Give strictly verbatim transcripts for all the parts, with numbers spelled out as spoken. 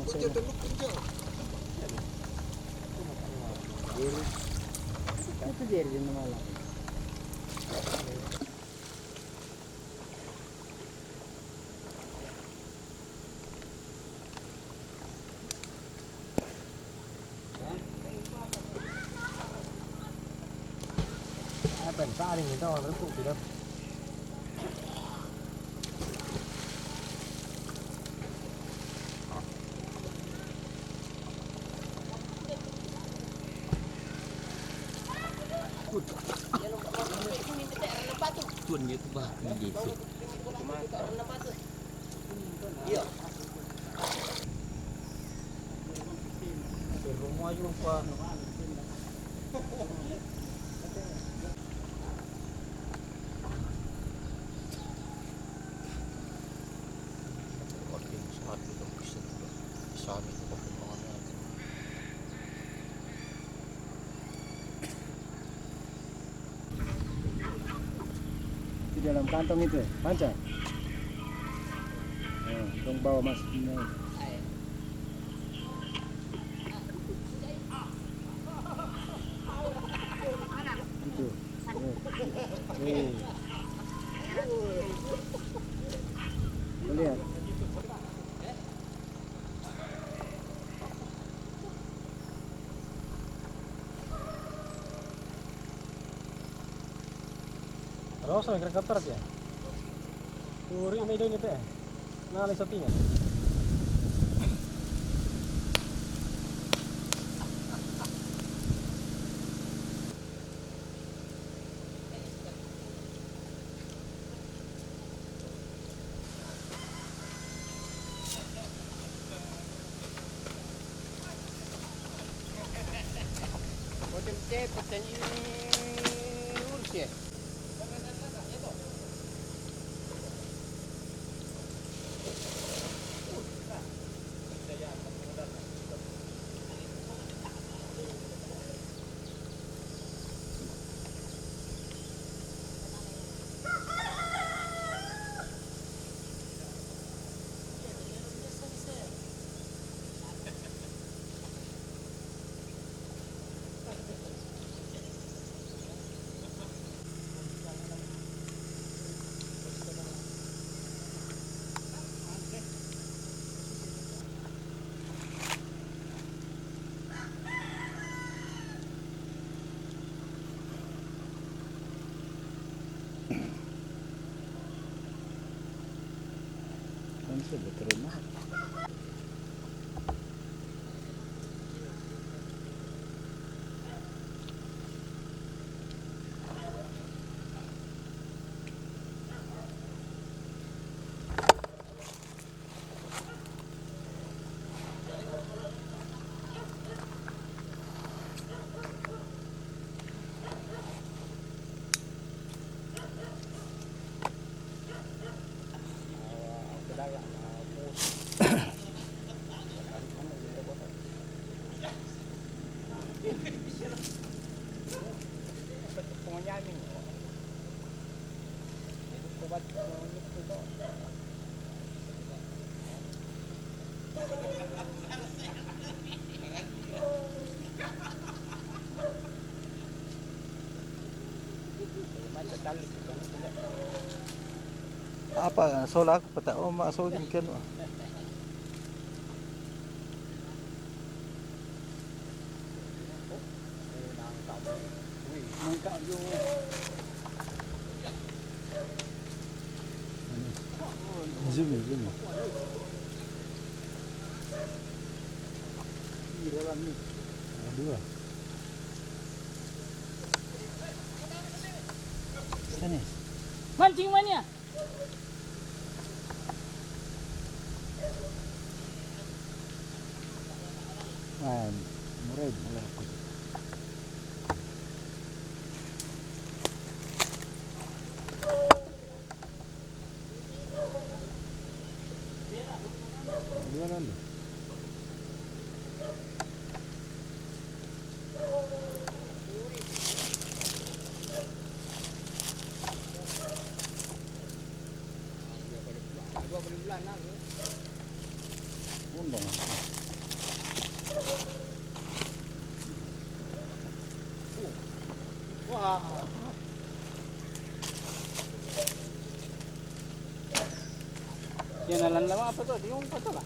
Itu jadi di mana? Apa yang saling itu orang itu tidak. Tuan gitu bah, gitu. Di dalam kantong itu, ya? Panca? Ya, dong bawa masuk ini. Itu. Eh. Eh. Lihat. Rosa, kira-kira ya? Turi may doon ito eh. Nangalay sa tinga. Kan sudah terima. Apa sola aku pata o ma so din ken wa. Zoom, zoom. Dua. Sini. Mancing mania. Ah, murah, murah. Dua lalu. Undang. Yan, nalanlaw pa to, di yung pa to ba?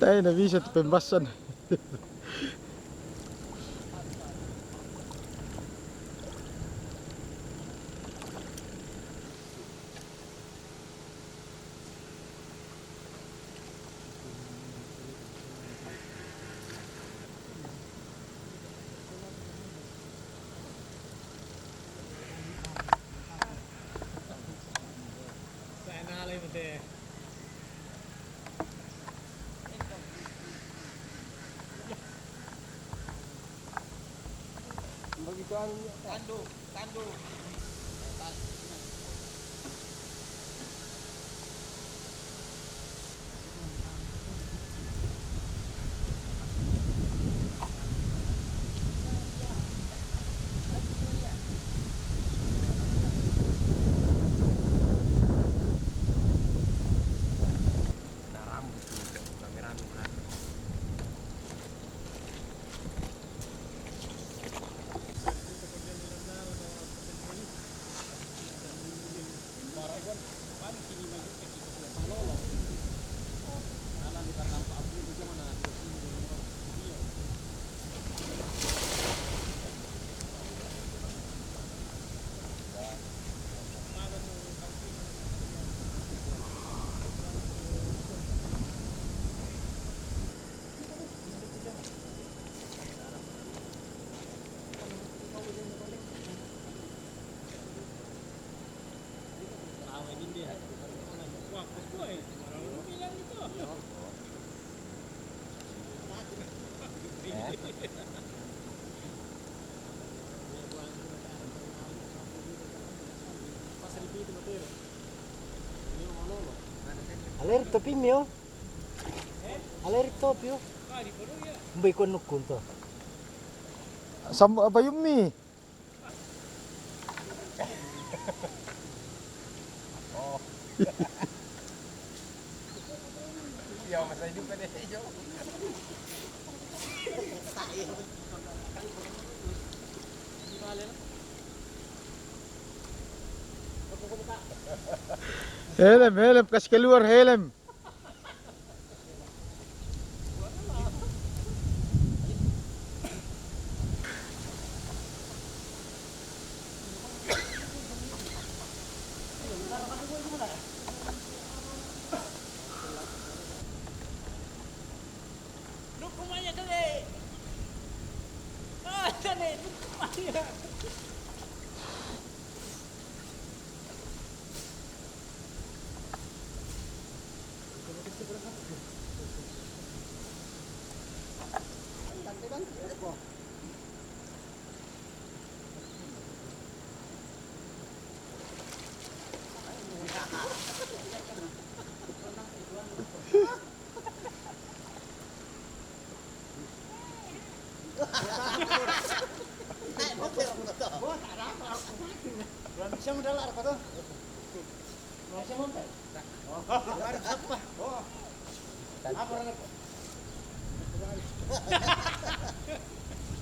Tayo na, bisa ito pembasan. Tandu, tandu. Aleri topi mio. Aleri topi o. Mbai ko nukun to. Sam apa yumi? Helm, helm, kasih keluar helm. Siya mo dala ako to. Siya mo. Wala sa pa. Ako na po.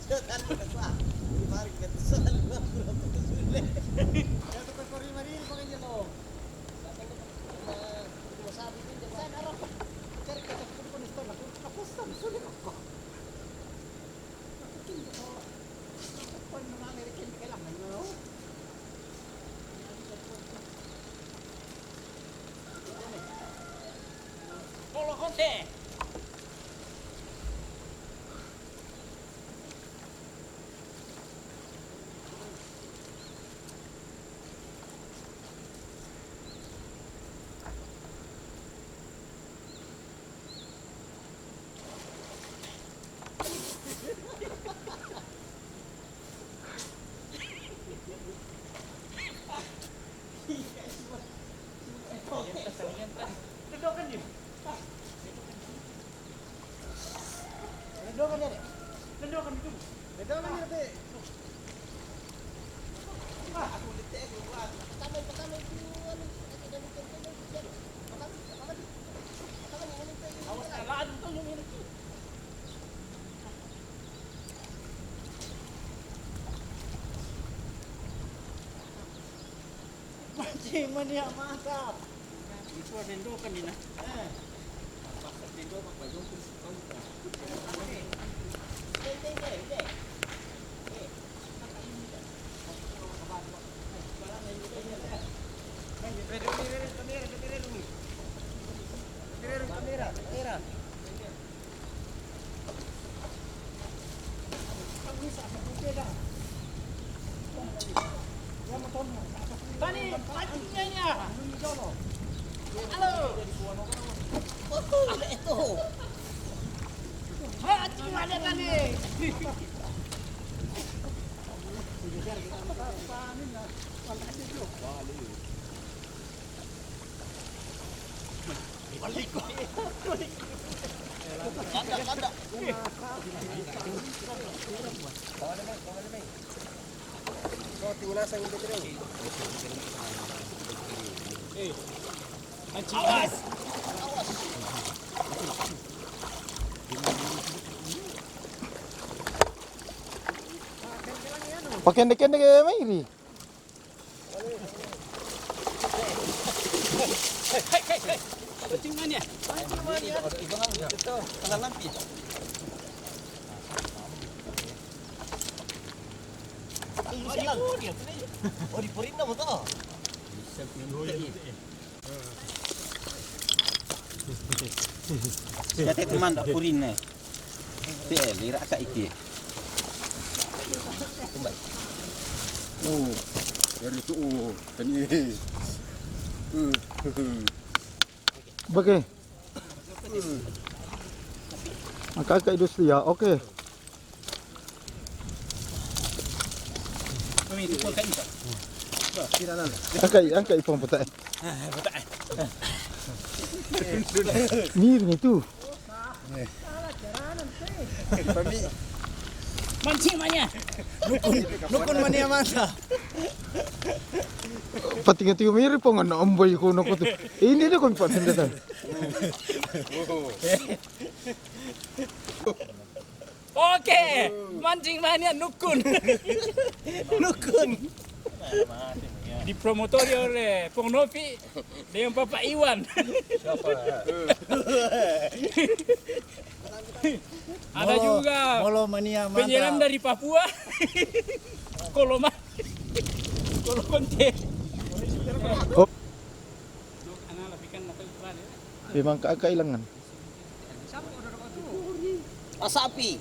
Siya ka na sa. Di ba rin ka sa. Siya ka pa rin maririnig pa kanya, no? Masabi din, di ba? Saan araw? Sir, katakot ko nito. Naku-, nakusta, nasulit ako. Naku, hindi ko. Naku, ano nga, American, kailangan nyo. Polo konti. Mati mania mata. Itu ada Indo kan, Dina? Eh. Pasal Indo apa, Indo pun suka. Bani, pancingnya ya. Halo. Oh, itu. Ha, cing ada tadi. Pakende-kende ke mairi. Oh, di Purinda mo to. Kata teman dak Purinda. Te, lira ka iki. Oh, dari itu, oh, tadi. Bagi. Angka ka idus dia, oke. Kami itu pun kan. Angkai, angkai pong pata. Miring itu. Mancing mania. Nukun, nukun mania mata. Patinga-tinga miring pong ana amboi ko noko tu. Ini dia kon patenda tan. Oke, mancing mania nukun. Nukun. Dipromotori oleh Pong Novi dengan Papa Iwan. Ada Molo, juga molo mania penyelam mata. Dari Papua. Koloma. Kolokonte. Oh. Memang ka kailangan. Asapi.